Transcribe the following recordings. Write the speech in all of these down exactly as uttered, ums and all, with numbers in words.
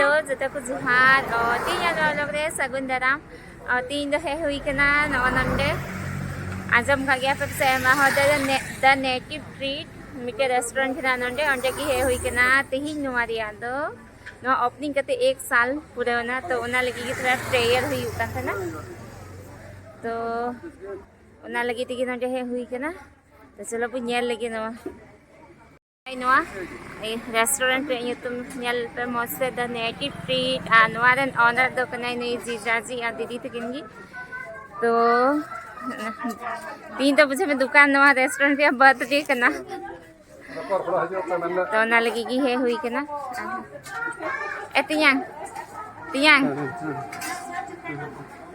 Hello, ᱡᱚᱛᱚ ᱠᱚ ᱡᱚᱦᱟᱨ᱾ ᱚ, ᱛᱮᱦᱮᱧᱟᱜ ᱱᱚᱣᱟ vlog ᱨᱮ ᱥᱟᱹᱜᱩᱱ ᱫᱟᱨᱟᱢ᱾ ᱚ, ᱛᱮᱦᱮᱧ ᱫᱚ ᱦᱮᱡ ᱦᱩᱭ ᱠᱟᱱᱟ ᱱᱚᱜᱼᱚ ᱱᱚᱰᱮ, ᱟᱸᱡᱚᱢ ᱠᱟᱜ ᱜᱮᱭᱟ ᱯᱮ ᱥᱮ ᱟᱭᱢᱟ ᱦᱚᱲ ᱫᱚ, The Na-, The Native Treat ᱢᱤᱫᱴᱮᱡ restaurant ᱦᱮᱱᱟᱜᱼᱟ ᱱᱚᱰᱮ, ᱚᱸᱰᱮ ᱜᱮ ᱦᱮᱡ ᱦᱩᱭ ᱠᱟᱱᱟ ᱛᱮᱦᱮᱧ᱾ ᱱᱚᱣᱟ ᱨᱮᱭᱟᱜ ᱫᱚ, ᱱᱚᱣᱟ opening ᱠᱟᱛᱮ ᱮᱠ ᱥᱟᱞ ᱯᱩᱨᱟᱹᱣᱱᱟ, ᱛᱚ ᱚᱱᱟ ᱞᱟᱹᱜᱤᱫ ᱜᱮ ᱛᱷᱚᱲᱟ prayer ᱦᱩᱭᱩᱜ ᱠᱟᱱ ᱛᱟᱦᱮᱱᱟ᱾ ᱛᱚ ᱚᱱᱟ ᱞᱟᱹᱜᱤᱫ ᱛᱮᱜᱮ ᱱᱚᱰᱮ ᱦᱮᱡ ᱦᱩᱭ ᱠᱟᱱᱟ᱾ ᱛᱚ ᱪᱚᱞᱚ ᱵᱚᱱ ᱧᱮᱞ ᱞᱮᱜᱮ ᱱᱚᱣᱟ᱾ ᱱᱚᱣᱟ ᱨᱮᱥᱴᱩᱨᱮᱱᱴ ᱨᱮᱭᱟᱜ ᱧᱩᱛᱩᱢ ᱧᱮᱞ ᱯᱮ ᱢᱚᱡᱽ ᱛᱮ, The Native Treat, ᱟᱨ ᱱᱚᱣᱟ ᱨᱮᱱ owner ᱫᱚ ᱠᱟᱱᱟᱭ ᱱᱩᱭ ᱡᱤᱡᱟᱡᱤ ᱟᱨ ᱫᱤᱫᱤ ᱛᱟᱹᱠᱤᱱ ᱜᱮ᱾ ᱛᱚ ᱛᱤᱦᱤᱧ ᱫᱚ ᱵᱩᱡᱷᱟᱹᱣ ᱢᱮ, ᱫᱚᱠᱟᱱ ᱱᱚᱣᱟ restaurant ᱨᱮᱭᱟᱜ birthday ᱠᱟᱱᱟ᱾ ᱛᱚ ᱚᱱᱟ ᱞᱟᱹᱜᱤᱫ ᱜᱮ ᱦᱮᱡ ᱦᱩᱭ ᱠᱟᱱᱟ᱾ ᱮ ᱛᱮᱭᱟᱝ, ᱛᱮᱭᱟᱝ,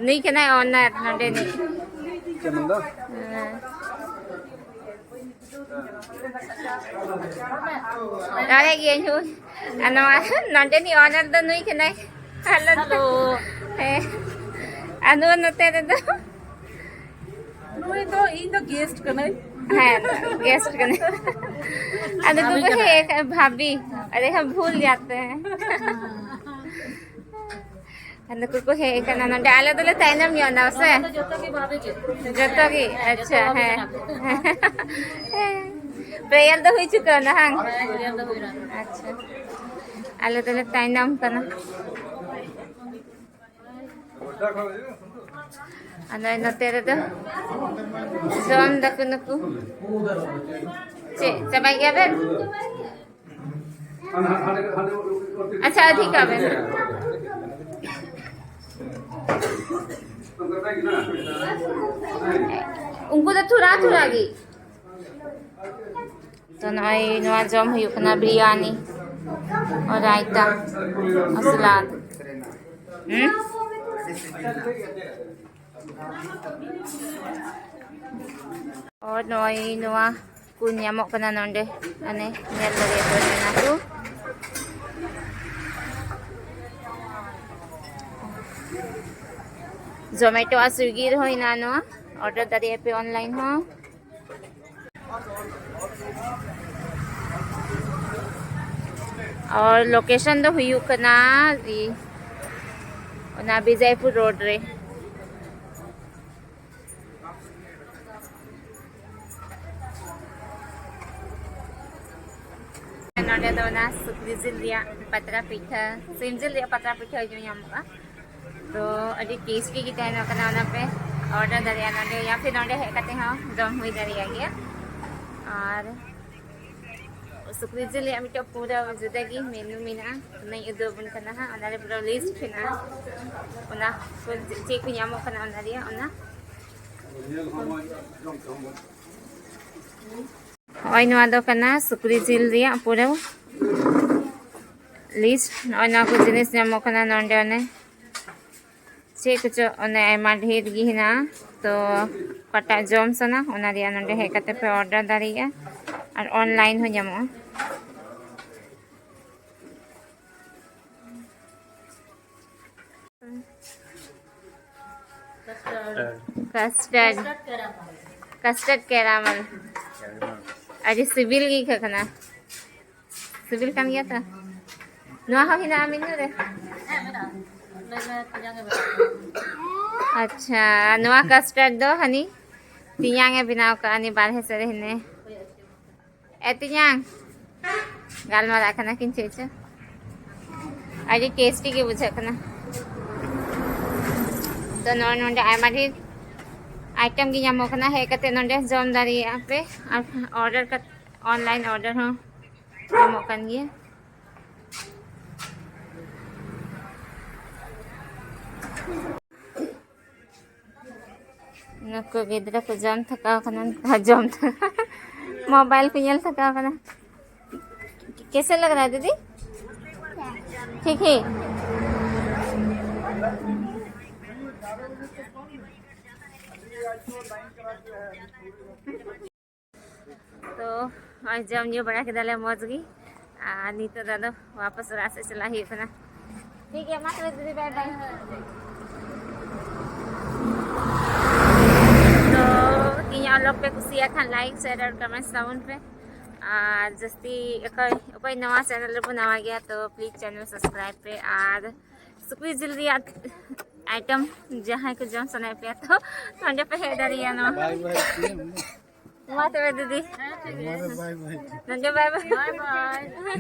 ᱱᱩᱭ ᱠᱟᱱᱟᱭ owner ᱱᱚᱰᱮ ᱱᱤᱡ᱾ ᱦᱮᱸ᱾ ᱫᱟᱲᱮ ᱜᱤᱭᱟᱹᱧ ᱦᱳᱭ᱾ ᱟᱨ ᱱᱚᱣᱟ ᱱᱚᱰᱮᱱᱤᱡ owner ᱫᱚ ᱱᱩᱭ ᱠᱟᱱᱟᱭ᱾ Hello᱾ ᱦᱮᱸ᱾ ᱟᱨ ᱱᱚᱣᱟ ᱱᱚᱛᱮ ᱨᱮᱫᱚ ᱱᱩᱭ ᱫᱚ ᱤᱧ ᱫᱚ guest ᱠᱟᱹᱱᱟᱹᱧ᱾ ᱦᱮᱸ, guest ᱠᱟᱹᱱᱟᱹᱧ᱾ ᱟᱫᱚ ᱠᱚ ᱦᱮᱡ ᱟᱠᱟᱱᱟ, ᱵᱷᱟᱵᱤ᱾ ᱟᱨᱮ ᱦᱟᱸ, ᱵᱷᱩᱞ ᱡᱟᱛᱮ ᱦᱮᱸ᱾ ᱟᱨ ᱱᱩᱠᱩ ᱠᱚ ᱦᱮᱡ ᱟᱠᱟᱱᱟ ᱱᱚᱰᱮ᱾ ᱟᱞᱮ ᱫᱚᱞᱮ ᱛᱟᱭᱱᱚᱢ ᱧᱚᱜ ᱮᱱᱟ ᱥᱮ? ᱡᱚᱛᱚ ᱜᱮ? ᱟᱪᱪᱷᱟ, ᱦᱮᱸ᱾ ᱯᱨᱮᱭᱟᱨ ᱫᱚ ᱦᱩᱭ ᱪᱩᱠᱟᱹᱣ ᱮᱱᱟ, ᱦᱟᱝ? ᱟᱪᱪᱷᱟ, ᱟᱞᱮ ᱫᱚᱞᱮ ᱛᱟᱭᱱᱚᱢ ᱠᱟᱱᱟ᱾ ᱟᱨ ᱱᱚᱜᱼᱚᱭ ᱱᱚᱛᱮ ᱨᱮᱫᱚ ᱡᱚᱢ ᱫᱟᱠᱚ ᱱᱩᱠᱩ᱾ ᱪᱮᱫ, ᱪᱟᱵᱟᱭ ᱜᱮᱭᱟ ᱵᱮᱱ? ᱟᱪᱪᱷᱟ, ᱟᱫᱷᱤᱠᱟ ᱵᱮᱱ᱾ ᱩᱱᱠᱩ ᱫᱚ ᱛᱷᱚᱲᱟ ᱛᱷᱚᱲᱟ ᱜᱮ᱾ ᱛᱚ ᱱᱚᱜᱼᱚᱭ ᱱᱚᱣᱟ ᱡᱚᱢ ᱦᱩᱭᱩᱜ ᱠᱟᱱᱟ, ᱵᱤᱨᱭᱟᱱᱤ, ᱨᱟᱭᱛᱟ, ᱥᱟᱞᱟᱫ᱾ ᱦᱩᱸ? ᱟᱨ ᱱᱚᱜᱼᱚᱭ ᱱᱚᱣᱟ ᱠᱚ ᱧᱟᱢᱚᱜ ᱠᱟᱱᱟ ᱱᱚᱰᱮ, ᱚᱱᱮ ᱧᱮᱞ ᱫᱟᱲᱮᱭᱟᱜ ᱠᱟᱱᱟ ᱠᱚ᱾ Zomato ᱟᱨ Swiggy ᱨᱮᱦᱚᱸ ᱦᱮᱱᱟᱜᱼᱟ ᱱᱚᱣᱟ, order ᱫᱟᱲᱮᱭᱟᱜᱼᱟ ᱯᱮ online ᱦᱚᱸ᱾ ᱟᱨ ᱞᱳᱠᱮᱥᱚᱱ ᱫᱚ ᱦᱩᱭᱩᱜ ᱠᱟᱱᱟ ᱤ-, ᱚᱱᱟ ᱵᱤᱡᱚᱭᱯᱩᱨ ᱨᱳᱰ ᱨᱮ᱾ ᱱᱚᱰᱮ ᱫᱚ ᱚᱱᱟ ᱥᱩᱠᱨᱤ ᱡᱤᱞ ᱨᱮᱭᱟᱜ ᱯᱟᱛᱲᱟ ᱯᱤᱴᱷᱟᱹ, ᱥᱤᱢ ᱡᱤᱞ ᱨᱮᱭᱟᱜ ᱯᱟᱛᱲᱟ ᱯᱤᱴᱷᱟᱹ ᱧᱩ ᱧᱟᱢᱚᱜᱼᱟ᱾ ᱛᱚ ᱟᱹᱰᱤ ᱴᱮᱥᱴᱤ ᱜᱮ ᱛᱟᱦᱮᱱ ᱠᱟᱱᱟ, ᱚᱱᱟ ᱯᱮ ᱚᱨᱰᱟᱨ ᱫᱟᱲᱮᱭᱟᱜᱼᱟ ᱱᱚᱰᱮ, ᱭᱟ ᱯᱷᱤᱨ ᱱᱚᱰᱮ ᱦᱮᱡ ᱠᱟᱛᱮ ᱦᱚᱸ ᱡᱚᱢ ᱦᱩᱭ ᱫᱟᱲᱮᱭᱟᱜ ᱜᱮᱭᱟ᱾ ᱟᱨ ᱥᱩᱠᱨᱤ ᱡᱤᱞ ᱨᱮᱭᱟᱜ ᱢᱤᱫᱴᱮᱡ ᱯᱩᱨᱟᱹ ᱡᱩᱫᱟᱹ ᱜᱮ ᱢᱮᱱᱩ ᱢᱮᱱᱟᱜᱼᱟ, ᱚᱱᱟᱧ ᱩᱫᱩᱜ ᱟᱵᱚᱱ ᱠᱟᱱᱟ ᱦᱟᱸᱜ᱾ ᱚᱱᱟ ᱨᱮ ᱯᱩᱨᱟᱹ ᱞᱤᱥᱴ ᱢᱮᱱᱟᱜᱼᱟ, ᱚᱱᱟ ᱠᱚ ᱪᱮᱫ ᱠᱚ ᱧᱟᱢᱚᱜ ᱠᱟᱱᱟ ᱚᱱᱟ ᱨᱮᱭᱟᱜ, ᱚᱱᱟ ᱱᱚᱜᱼᱚᱭ ᱱᱚᱣᱟ ᱫᱚ ᱠᱟᱱᱟ ᱥᱩᱠᱨᱤ ᱡᱤᱞ ᱨᱮᱭᱟᱜ ᱯᱩᱨᱟᱹ ᱞᱤᱥᱴ᱾ ᱱᱚᱜᱼᱚᱭ ᱱᱚᱣᱟ ᱠᱚ ᱡᱤᱱᱤᱥ ᱧᱟᱢᱚᱜ ᱠᱟᱱᱟ ᱱᱚᱰᱮ, ᱚᱱᱮ ᱪᱮᱫ ᱠᱚᱪᱚ ᱚᱱᱮ ᱟᱭᱢᱟ ᱰᱷᱮᱨ ᱜᱮ ᱦᱮᱱᱟᱜᱼᱟ᱾ ᱛᱚ ᱚᱠᱟᱴᱟᱜ ᱡᱚᱢ ᱥᱟᱱᱟ ᱚᱱᱟ ᱨᱮᱭᱟᱜ ᱱᱚᱰᱮ ᱦᱮᱡ ᱠᱟᱛᱮ ᱯᱮ ᱚᱨᱰᱟᱨ ᱫᱟᱲᱮᱭᱟᱜᱼᱟ, ᱟᱨ ᱚᱱᱞᱟᱭᱤᱱ ᱦᱚᱸ ᱧᱟᱢᱚᱜᱼᱟ᱾ Custard, custard caramel. ᱟᱹᱰᱤ ᱥᱤᱵᱤᱞ ᱜᱮ ᱟᱹᱭᱠᱟᱹᱜ ᱠᱟᱱᱟ᱾ ᱥᱤᱵᱤᱞ ᱠᱟᱱ ᱜᱮᱭᱟ ᱛᱚ? ᱱᱚᱣᱟ ᱦᱚᱸ ᱦᱮᱱᱟᱜᱼᱟ ᱢᱮᱱᱩ ᱨᱮ? ᱟᱪᱪᱷᱟ, ᱱᱚᱣᱟ ᱠᱟᱥᱴᱟᱨᱰ ᱫᱚ ᱦᱟᱹᱱᱤ ᱛᱮᱧᱟᱝ ᱮ ᱵᱮᱱᱟᱣ ᱠᱟᱜᱼᱟ, ᱩᱱᱤ ᱵᱟᱨᱦᱮ ᱥᱮᱫ ᱨᱮ ᱦᱮᱱᱟᱭᱟ᱾ ᱮ ᱛᱮᱧᱟᱝ, ᱜᱟᱞᱢᱟᱨᱟᱜ ᱠᱟᱱᱟ ᱠᱤᱱ ᱪᱮᱫ ᱪᱚ᱾ ᱟᱹᱰᱤ ᱴᱮᱥᱴᱤ ᱜᱮ ᱵᱩᱡᱷᱟᱹᱜ ᱠᱟᱱᱟ᱾ ᱛᱚ ᱱᱚᱜᱼᱚᱭ ᱱᱚᱰᱮ ᱟᱭᱢᱟ ᱰᱷᱮᱨ ᱟᱭᱴᱮᱢ ᱜᱮ ᱧᱟᱢᱚᱜ ᱠᱟᱱᱟ, ᱦᱮᱡ ᱠᱟᱛᱮ ᱱᱚᱰᱮ ᱡᱚᱢ ᱫᱟᱲᱮᱭᱟᱜᱼᱟ ᱯᱮ, ᱟᱨ ᱚᱨᱰᱟᱨ ᱠᱟᱛᱮ, ᱚᱱᱞᱟᱭᱤᱱ ᱚᱨᱰᱟᱨ ᱦᱚᱸ ᱧᱟᱢᱚᱜ ᱠᱟᱱ ᱜᱮᱭᱟ᱾ ᱱᱩᱠᱩ ᱜᱤᱫᱽᱨᱟᱹ ᱠᱚ ᱡᱚᱢ ᱛᱷᱟᱠᱟᱣ ᱠᱟᱱᱟ, ᱱᱩᱠᱩ ᱦᱚᱸ ᱡᱚᱢ ᱛᱷᱟᱠᱟᱣ, ᱢᱳᱵᱟᱭᱤᱞ ᱠᱚ ᱧᱮᱞ ᱛᱷᱟᱠᱟᱣ ᱠᱟᱱᱟ᱾ कैसे लग रहा है दीदी? ठीक है। ᱛᱚ ᱱᱚᱜᱼᱚᱭ ᱡᱚᱢ ᱧᱩ ᱵᱟᱲᱟ ᱠᱮᱫᱟᱞᱮ ᱢᱚᱡᱽ ᱜᱮ, ᱟᱨ ᱱᱤᱛᱚᱜ ᱫᱚ ᱟᱫᱚ ᱣᱟᱯᱟᱥ ᱚᱲᱟᱜ ᱥᱮᱫ ᱪᱟᱞᱟᱜ ᱦᱩᱭᱩᱜ ᱠᱟᱱᱟ᱾ ᱴᱷᱤᱠ ᱜᱮᱭᱟ, ᱢᱟ ᱛᱚᱵᱮ ᱫᱤᱫᱤ, ᱵᱟᱭ ᱵᱟᱭ᱾ ᱛᱚ ᱤᱧᱟᱹᱜ ᱵᱞᱚᱜ ᱯᱮ ᱠᱩᱥᱤᱭᱟᱜ ᱠᱷᱟᱱ ᱞᱟᱭᱤᱠ, ᱥᱮᱭᱟᱨ ᱟᱨ ᱠᱚᱢᱮᱱᱴᱥ ᱛᱟᱵᱚᱱ ᱯᱮ, ᱟᱨ ᱡᱟᱹᱥᱛᱤ ᱚᱠᱚᱭ ᱚᱠᱚᱭ ᱱᱟᱣᱟ ᱪᱮᱱᱮᱞ ᱨᱮᱵᱚ ᱱᱟᱣᱟ ᱜᱮᱭᱟ, ᱛᱚ ᱯᱞᱤᱡᱽ ᱪᱮᱱᱮᱞ ᱥᱟᱵᱥᱠᱨᱟᱭᱤᱵᱽ ᱯᱮ᱾ ᱟᱨ ᱥᱩᱠᱨᱤ ᱡᱤᱞ ᱨᱮᱭᱟᱜ ᱟᱭᱴᱮᱢ ᱡᱟᱦᱟᱸᱭ ᱠᱚ ᱡᱚᱢ ᱥᱟᱱᱟᱭᱮᱫ ᱯᱮᱭᱟ, ᱛᱚ ᱱᱚᱸᱰᱮ ᱯᱮ ᱦᱮᱡ ᱫᱟᱲᱮᱭᱟᱜᱼᱟ᱾ ᱱᱚᱣᱟ ᱵᱟᱭ ᱵᱟᱭ ᱪᱮᱫ ᱮᱢ ᱞᱟᱹᱭᱟ? ᱢᱟ ᱛᱚᱵᱮ ᱫᱤᱫᱤ, ᱱᱚᱣᱟ ᱫᱚ ᱵᱟᱭ ᱵᱟᱭ ᱪᱮᱫ᱾ ᱱᱚᱸᱰᱮ ᱵᱟᱭ ᱵᱟᱭ᱾ ᱵᱟᱭ ᱵᱟᱭ᱾